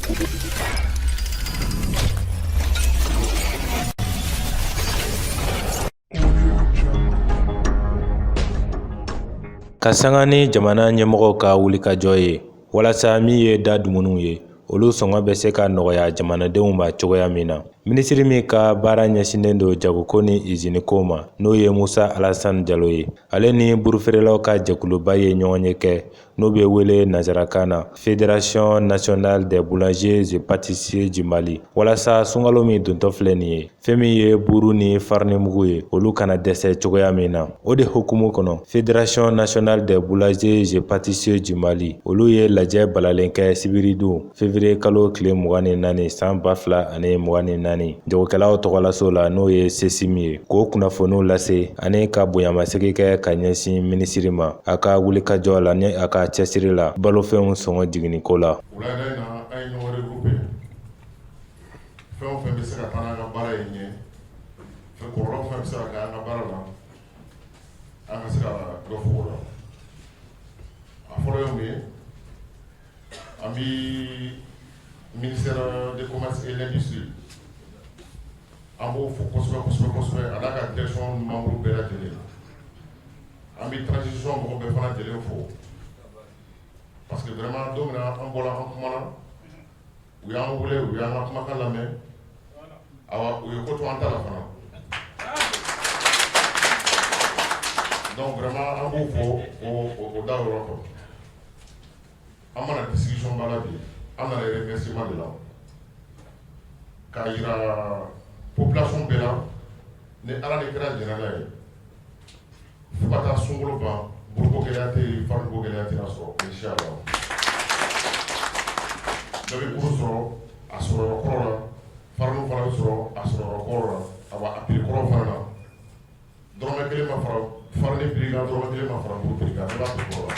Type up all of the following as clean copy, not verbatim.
Ka sanga ni jamana ɲɛmɔgɔw ka wulikajɔ ye walasa min ye da dumuniw ye, olu sɔngɔ bɛ se ka nɔgɔya jamanadenw ma cogoya min na, minisiri min ka baara ɲɛsinnen don jagoko ni iziniko ma, n'o ye Musa Alasani Jalo ye, ale ni burufeerelaw ka jɛkuluba ye ɲɔgɔnye kɛ, n'o bɛ wele nansarakan na Fédération nationale des boulangers et pâtissiers du Mali, walasa sunkalo min dontɔ filɛ nin ye, fɛn min ye buru ni farinimugu ye, olu kana dɛsɛ cogoya min na. O de hukumu kɔnɔ, Fédération nationale des boulangers et pâtissiers du Mali, olu ye lajɛ balalen kɛ sibiridon février kalo tile 24 san 2024 jagokɛlaw tɔgɔlaso la, n'o ye CESIM ye, k'o kunnafoniw lase ani ka bonyamasegin kɛ ka ɲɛsin minisiri ma a ka wulikajɔ la ni a ka cɛsiri la balofɛnw sɔngɔ jiginniko la. Wulada in na, an ye ɲɔgɔn regroupé. Fɛn o fɛn bɛ se ka taa n'an ka baara ye ɲɛ fɛn, kɔlɔlɔ fɛn bɛ se ka kɛ an ka baara la, an ka se ka dɔ fɔ o la. A fɔlɔ ye mun ye? An bɛ ministère de Commerce et l'Industrie, an b'o fo kosɛbɛ kosɛbɛ kosɛbɛ, a n'a ka direction membre bɛɛ lajɛlen. An bɛ transition mɔgɔ bɛɛ fana lajɛlen fo, parce que vraiment, don min na an bɔra, an kumana, u y'an wele, u y'an ka kumakan lamɛn. Awa, u ye ko to an ta la fana. Donc vraiment, an b'u fo o da yɔrɔ kɔnɔ. An mana discussion ba la bi, an nana remerciement de la k'a yira population bɛɛ la. Ni Ala ni kira jɛnna n'a ye, fo ka taa sunkalo ban, buruko gɛlɛya tɛ yen, fariniko gɛlɛya tɛna sɔrɔ, inchallah. Bɛɛ bɛ buru sɔrɔ a sɔrɔyɔrɔ kɔrɔ la, fariniw fana bɛ sɔrɔ a sɔrɔyɔrɔ kɔrɔ la. Awa, a prix kɔrɔ fana na, dɔrɔmɛ kelen ma fara farini prix kan, dɔrɔmɛ kelen ma fara buru prix kan, bɛɛ b'a prix kɔrɔ la.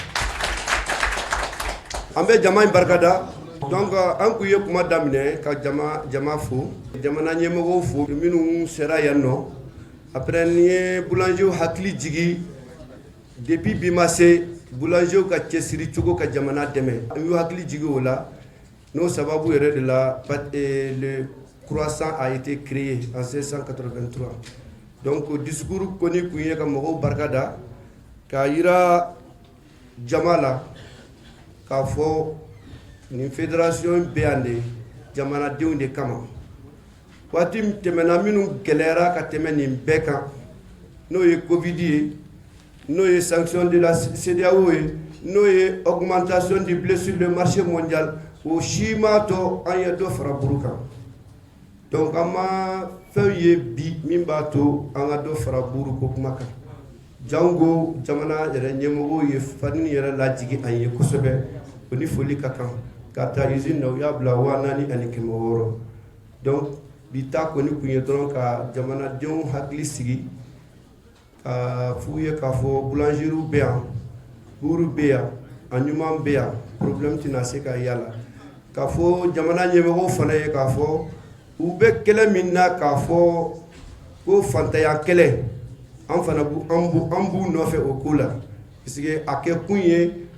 An bɛ jama in barikada. Donc an kun ye kuma daminɛ ka jama jama fo, jamana ɲɛmɔgɔw fo minnu sera yan nɔ. Après, ni ye boulanger hakili jigi, depuis bi ma se, boulanger ka cɛsiri cogo ka jamana dɛmɛ, an y'u hakili jigi o la. N'o sababu yɛrɛ de la, le croissant a été créé en 1683. Donc discours kɔni kun ye ka mɔgɔw barika da, k'a yira jama la k'a fɔ nin fédération bɛ yan de jamanadenw de kama. Waati tɛmɛna minnu gɛlɛyara ka tɛmɛ nin bɛɛ kan, n'o ye Covid ye, n'o ye sanction de la CEDEAO ye, n'o ye augmentation du blé sur le marché mondial, o si m'a to an ye dɔ fara buru kan. Donc an ma fɛn ye bi min b'a to an ka dɔ fara buru ko kuma kan. Jango jamana yɛrɛ ɲɛmɔgɔw ye farini yɛrɛ lajigi an ye kosɛbɛ, o ni foli ka kan. Ka taa usine na, u y'a bila 4600. Donc bi ta kɔni kun ye dɔrɔn ka jamanadenw hakili sigi, ka f'u ye k'a fɔ boulangerie bɛ yan, buru bɛ yan, a ɲuman bɛ yan, problème tɛna se ka yala. K'a fɔ jamana ɲɛmɔgɔw fana ye k'a fɔ u bɛ kɛlɛ min na, k'a fɔ ko fantanya kɛlɛ, an fana an b'u nɔfɛ o ko la, parce que a kɛ kun ye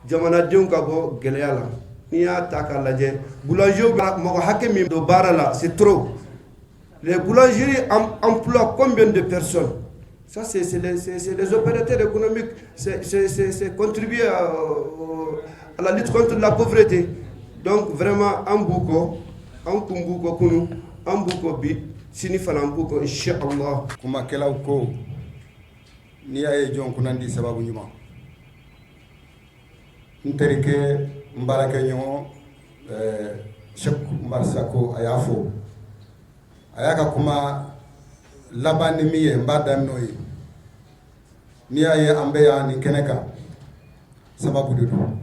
jamanadenw ka bɔ gɛlɛya la. N'i y'a ta k'a lajɛ, boulanger bɛ mɔgɔ hakɛ min don baara la, c'est trop. Les boulangeries emploient combien de personnes? Ça, c'est les opérateurs économiques, c'est contribuer à la lutte contre la pauvreté. Donc vraiment, an b'u kɔ, an kun b'u kɔ kunun, an b'u kɔ bi, sini fana an b'u kɔ, inchallah. Kumakɛlaw ko n'i y'a ye jɔn kunnandi sababu ɲuman, n terikɛ, n baarakɛɲɔgɔn Cheikh Umar Sako, a y'a fɔ, a y'a ka kuma laban ni min ye, n b'a daminɛ o ye. N'i y'a ye an bɛ yan nin kɛnɛ kan, sababu de don.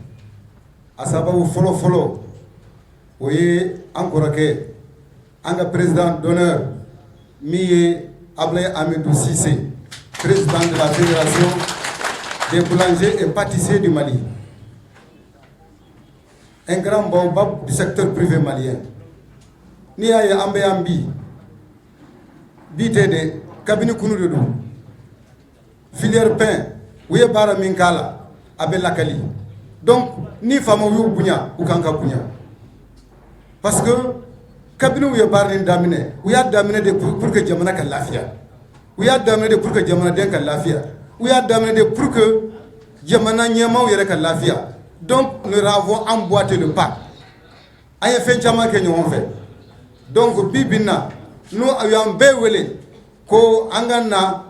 A sababu fɔlɔ fɔlɔ, o ye an kɔrɔkɛ, an ka président d'honneur min ye Ablaye Amidou Cissé, président de la Fédération des boulangers et pâtissiers du Mali, un grand baobab du secteur privé malien. N'i y'a ye an bɛ yan bi, bi tɛ dɛ, kabini kunu de don. Filière pain, u ye baara min k'a la, a bɛ lakali. Donc ni faamaw y'u bonya, u kan ka bonya. Parce que kabini u ye baara in daminɛ, u y'a daminɛ de pour que jamana ka lafiya, u y'a daminɛ de pour que jamanaden ka lafiya, u y'a daminɛ de pour que jamana ɲɛmaaw yɛrɛ ka lafiya. Donc nous avons emboîté le pas, an ye fɛn caman kɛ ɲɔgɔn fɛ. Donc bi bi in na, n'u y'an bɛɛ wele ko an ka na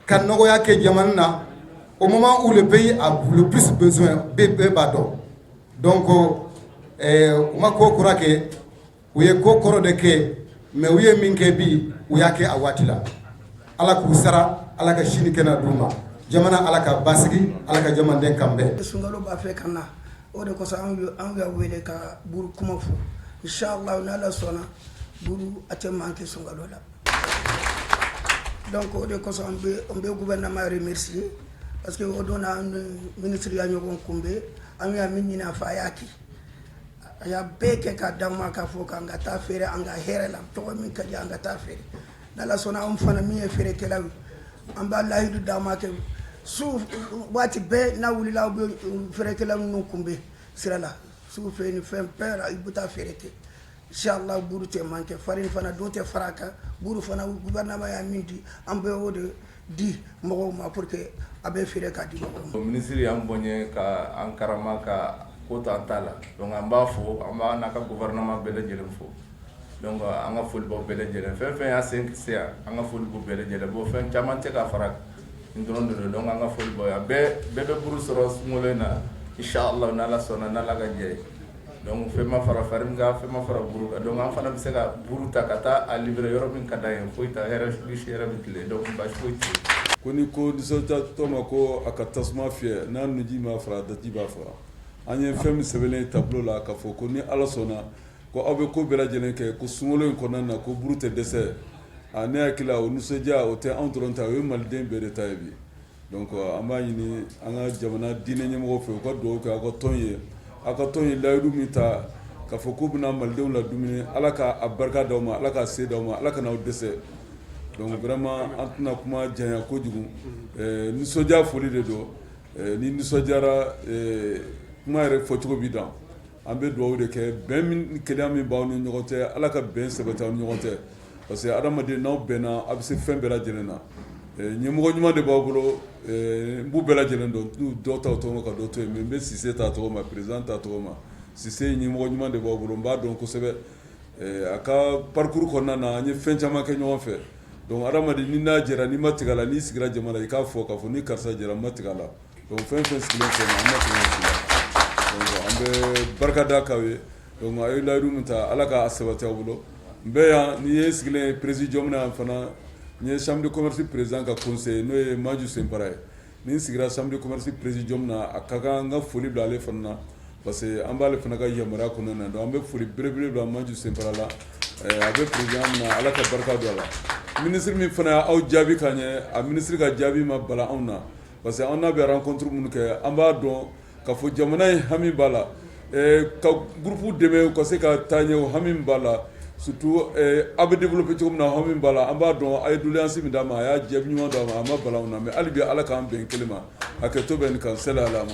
ka nɔgɔya kɛ jamana na au moment où le pays a le plus besoin, bɛɛ b'a dɔn. Donc u ma ko kura kɛ, u ye ko kɔrɔ de kɛ, mais u ye min kɛ bi, u y'a kɛ a waati la. Ala k'u sara, Ala ka sini kɛnɛ d'u ma, jamana Ala ka basigi, Ala ka jamanaden kan bɛn. Sunkalo b'a fɛ ka na, o de kosɔn an y'a wele ka buru kuma fɔ. Inshallah, n'Ala sɔnna, buru a tɛ manquer sunkalo la. Donc o de kosɔn an bɛ gouvernement remercier, parce que o don na, an ni ministre ya ɲɔgɔn kunbɛn, an y'a min ɲini a fɛ, a y'a kɛ, a y'a bɛɛ kɛ k'a d'an ma, k'a fɔ k'an ka taa feere an ka hɛrɛ la, tɔgɔ min ka di, an ka taa feere. N'Ala sɔnna, anw fana min ye feerekɛlaw ye, an b'a layidu d'an ma kɛ su waati bɛɛ n'a wulila, aw bɛ feerekɛla ninnu kunbɛn sira la, sugu fɛ ni fɛn bɛɛ la, i bɛ taa feere kɛ. Inshallah, buru tɛ manquer, farine fana dɔ tɛ fara a kan. Buru fana, gouvernement y'a min di, an bɛ o de di mɔgɔw ma pour que a bɛ feere k'a di mɔgɔw ma. Minisiri y'an bonya ka an karama ka ko to an ta la. Donc an b'a fo, an b'a n'a ka gouvernement bɛɛ lajɛlen fo. Donc an ka foli b'aw bɛɛ lajɛlen, fɛn fɛn y'a sen se yan, an ka foli b'u bɛɛ lajɛlen. Bon, fɛn caman tɛ ka fara nin dɔrɔn de don. Donc an ka foli b'aw ye, a bɛɛ bɛɛ bɛ buru sɔrɔ sunkalo in na, inshallah, n'Ala sɔnna, n'Ala ka jɛ ye. Donc fɛn ma fara farine kan, fɛn ma fara buru kan. Donc an fana bɛ se ka buru ta ka taa a livrer yɔrɔ min ka d'an ye, foyi t'a hɛrɛ hɛrɛ bɛ tile. Donc baasi foyi tɛ yen. Ko ni ko nisɔndiyatɔ ma ko a ka tasuma fiyɛ, n'a nunji ma fara, daji b'a faga. An ye fɛn min sɛbɛnnen tableau la k'a fɔ ko ni Ala sɔnna, ko aw bɛ ko bɛɛ lajɛlen kɛ, ko sunkalo in kɔnɔna na, ko buru tɛ dɛsɛ. A ne hakili la, o nisɔndiya o tɛ anw dɔrɔn ta, o ye maliden bɛɛ de ta ye bi. Donc an b'a ɲini an ka jamana diinɛ ɲɛmɔgɔw fɛ, u ka dugawu kɛ aw ka tɔn ye. Aw ka tɔn ye layidu min ta k'a fɔ k'u bɛna malidenw la dumuni, Ala k'a barika d'aw ma, Ala k'a se d'aw ma, Ala kana aw dɛsɛ. Donc vraiment, an tɛna kuma janya kojugu, nisɔndiya foli de don. Ni nisɔndiyara, kuma yɛrɛ fɔcogo b'i dan. An bɛ dugawu de kɛ, bɛn min, kelenya min b'aw ni ɲɔgɔn cɛ, Ala ka bɛn sabati aw ni ɲɔgɔn cɛ, parce que adamaden, n'aw bɛnna, a bɛ se fɛn bɛɛ lajɛlen na. Ɲɛmɔgɔ ɲuman de b'aw bolo. N b'u bɛɛ lajɛlen dɔn, n'u dɔw ta tɔgɔ ma ka dɔ to yen, mais n bɛ Sise ta tɔgɔ ma, président ta tɔgɔ ma. Sise, ɲɛmɔgɔ ɲuman de b'aw bolo, n b'a dɔn kosɛbɛ. A ka parcours kɔnɔna na, an ye fɛn caman kɛ ɲɔgɔn fɛ. Donc adamaden, ni n'a jɛra, n'i ma tigɛ a la, n'i sigira jama la, i k'a fɔ k'a fɔ ni karisa jɛra, n ma tigɛ a la. Donc fɛn fɛn sigilen filɛ nin ye, an ma tigɛ o si la. Donc an bɛ barika da k'aw ye. Donc a ye layidu min ta, Ala k'a sabati aw bolo. N bɛ yan, n'i ye sigilen ye présidium na yan fana, n ye chambre de commerce président ka conseiller, n'o ye Maju Senpara ye. Ni n sigira chambre de commerce présidium na, a ka kan n ka foli bila ale fana na, parce que an b'ale fana ka yamaruya kɔnɔna na. Donc an bɛ foli belebele bila Maju Senpara la. A bɛ président min na, Ala ka barika don a la. Ministre min fana y'aw jaabi ka ɲɛ, a ministre ka jaabi ma bala anw na, parce que an n'a bɛ rencontre minnu kɛ, an b'a dɔn k'a fɔ jamana in hami b'a la ka groupe dɛmɛ u ka se ka taa ɲɛ. O hami b'a la, surtout aw bɛ développer cogo min na, hami b'a la. An b'a dɔn, a ye doléance min d'a ma, a y'a jaabi ɲuman d'a ma, a ma bala anw na. Mais hali bi, Ala k'an bɛn kelen ma, hakɛto bɛ nin kan. Sɛlɛ ala ma.